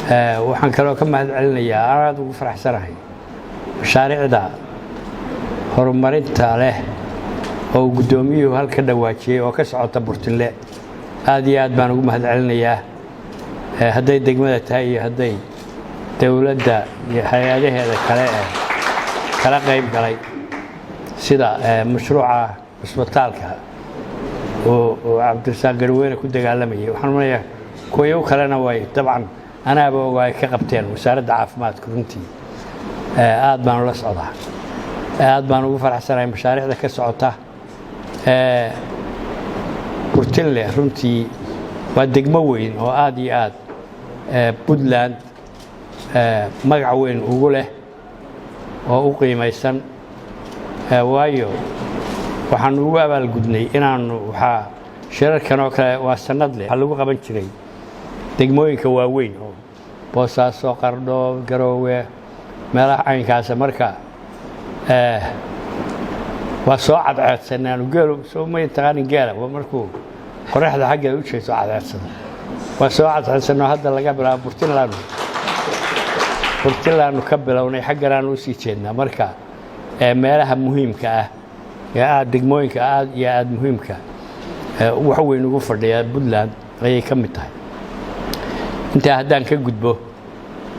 Waxaan kaloo ka mahad celinayaa, aad ugu faraxsanahay mashaariicda horumarinta leh oo guddoomiyuhu halka dhawaajiyey oo ka socota Burtinle. Aad iyo aad baan ugu mahad celinayaa, hadday degmada tahay iyo hadday dowladda iyo hay-adaheeda kale ee kala qayb galay, sida mashruuca cusbitaalka oo Cabdirasaaq Garweyne ku dagaalamayay. Waxaan manayaa kuwayow kalena way dabcan anaaba oga ay ka qabteen wasaaradda caafimaadka. Runtii aad baan ula socdaa, aad baan ugu faraxsanahay mashaariicda ka socota Burtinle. Runtii waa degmo weyn oo aad iyo aad Puntland magac weyn ugu leh oo u qiimaysan, waayo waxaanu ugu abaalgudnay inaanu waxaa shirarkan oo kale waa sanad leh waxaa lagu qaban jiray degmooyinka waaweyn oo Boosaaso, Qardho, Garoowe, meelaha caynkaasa. Marka waa soo cadceedsanay geelu. Soo may taqaanin geela? Waa markuu qoraxda xaggeeda u jeeso cadceedsada. Waa soo cadceedsanoo hadda laga bilaabo Burtinlaanu ka bilownay, xagganaanu usii jeednaa. Marka meelaha muhiimka ah ee aad degmooyinka aad iyo aad muhiimka wax weyn ugu fadhiya Puntland ayay ka mid tahay. Intaa haddaan ka gudbo,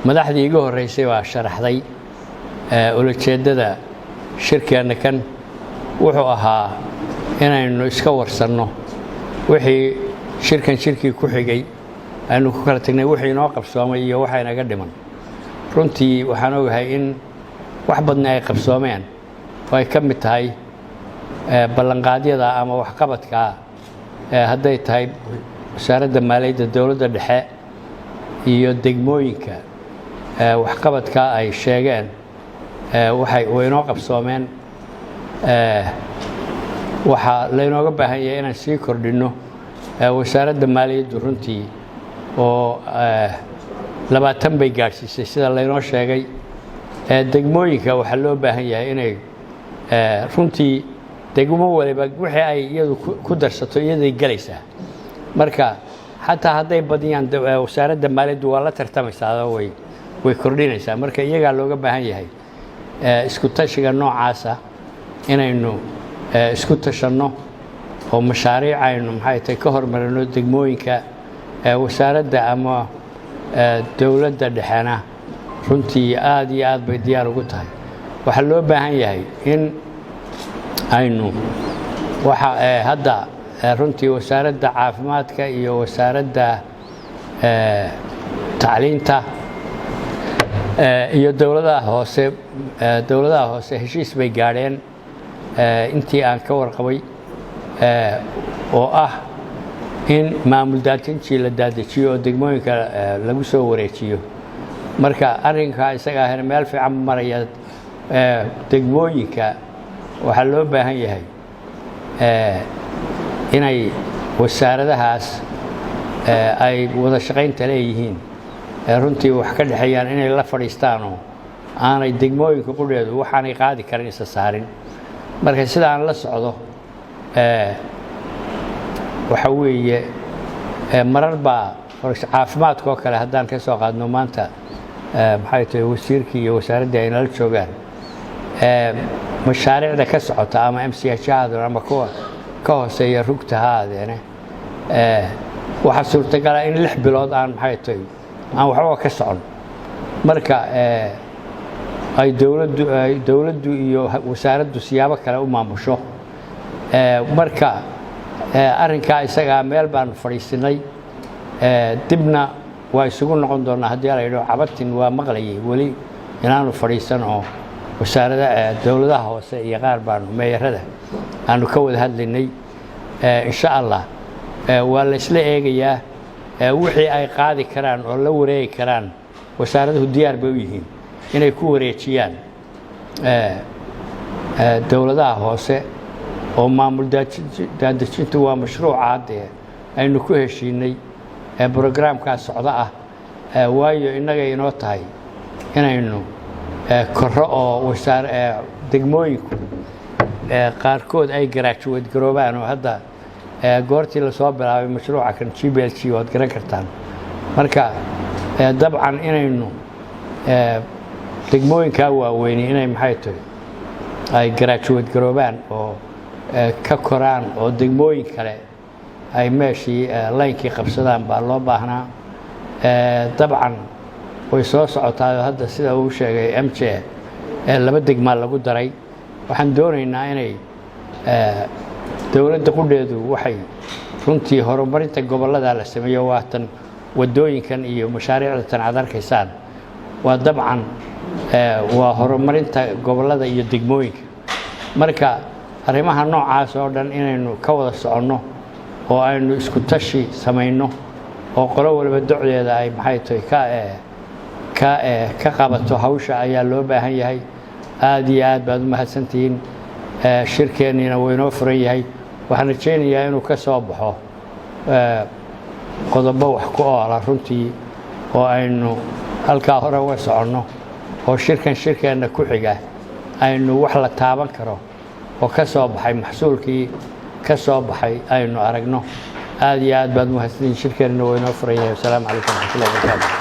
madaxdii iga horreysay baa sharaxday ulajeeddada shirkeenna. Kan wuxuu ahaa inaynu iska warsanno wixii shirkan shirkii ku xigay aynu ku kala tagnay, wixii inoo qabsoomay iyo waxa inaga dhiman. Runtii waxaan ogahay in wax badna ay qabsoomeen oo ay ka mid tahay ballanqaadyada ama waxqabadka, hadday tahay wasaaradda maaliyadda dowladda dhexe iyo degmooyinka, waxqabadka ay sheegeen waxay way inoo qabsoomeen. Waxaa laynooga baahan yahay inaan sii kordhinno. Wasaaradda maaliyaddu runtii oo 20 bay gaadhsiisay sida laynoo sheegay. Degmooyinka waxaa loo baahan yahay inay runtii degmo waliba wixii ay iyadu ku darsato iyaday gelaysaa. Marka xataa hadday badiyaan, wasaaradda maaliyaddu waa la tartamaysaa, way kordhinaysaa. Marka iyagaa looga baahan yahay isku tashiga noocaasa, inaynu isku tashanno oo mashaariic aynu maxay tahay ka hormarino degmooyinka. Wasaaradda ama dowladda dhexena runtii aad iyo aad bay diyaar ugu tahay. Waxaa loo baahan yahay in aynu waxa hadda runtii wasaaradda caafimaadka iyo wasaaradda tacliinta iyo dowladaha hoose heshiis bay gaadheen intii aan ka warqabay, oo ah in maamul daadejintii la daadejiyo oo degmooyinka lagu soo wareejiyo. Marka arrinkaa isaga ahna meel fiican maraya. Degmooyinka waxaa loo baahan yahay inay wasaaradahaas ay wada shaqaynta leeyihiin, runtii wax ka dhexeeyaan, inay la fadhiistaanoo aanay degmooyinka qudheedu waxaanay qaadi karin isa saarin. Marka sida aan la socdo waxa weeye marar baa caafimaadka oo kale haddaan ka soo qaadno, maanta maxay tahay wasiirkii iyo wasaaraddii ay nala joogaan, mashaariicda ka socota ama MCH ha ahaadeen ama kuwa ka hooseeya rugta ha ahaadeene, waxaa suurtagala in 6 bilood aan maxay tahay aan waxbaba ka socon. Marka ay dowladdu iyo wasaaraddu siyaabo kale u maamusho. Marka arrinkaa isagaa meel baanu fadhiisinay, dibna waa isugu noqon doonaa haddii la yidhaho. Cabatin waa maqlayay weli inaanu fadhiisan oo wasaarada dowladaha hoose iyo qaar baanu meeyarada aanu ka wada hadlaynay. Insha Allah waa la isla eegayaa wixii ay qaadi karaan oo la wareegi karaan. Wasaaraduhu diyaar bay u yihiin inay ku wareejiyaan dowladaha hoose oo maamul daadejintu waa mashruuca dee aynu ku heshiinay ee brograamkaa socda ah, waayo innagay inoo tahay inaynu koro oo wasaar degmooyinku qaarkood ay graduate garoobaan oo hadda goortii lasoo bilaabay mashruuca kan GPLG waad garan kartaan. Marka Dabcan inaynu degmooyinkaa waaweyni inay, maxay tahay, ay graduate garoobaan oo ka koraan oo degmooyin kale ay meeshii laynkii qabsadaan baa loo baahnaa. Dabcan way soo socotaa. Hadda sida uu sheegay MJ, laba degmaa lagu daray. Waxaan doonaynaa inay dowladda qudheedu waxay runtii horumarinta gobollada la sameeyo, waatan waddooyinkan iyo mashaariicda tan aad arkaysaan, waa dabcan waa horumarinta gobollada iyo degmooyinka. Marka arrimaha noocaas oo dhan inaynu ka wada soconno oo aynu isku tashi samayno oo qolo waliba docdeeda ay, maxay tahay, ka qabato hawsha ayaa loo baahan yahay. Aad iyo aad baad u mahadsantihiin. Shirkeenniina wuu inoo furan yahay. Waxaan rajaynayaa inuu ka soo baxo qodobo wax ku oola runtii oo aynu halkaa hore uga soconno oo shirkan shirkeenna ku xiga aynu wax la taaban karo oo ka soo baxay, maxsuulkii ka soo baxay, aynu aragno. Aad iyo aad baad mahadsantihiin. Shirkeennina waa inoo furan yahay. Wasalaamu calaykum waraxmatullahi wabarakaatu.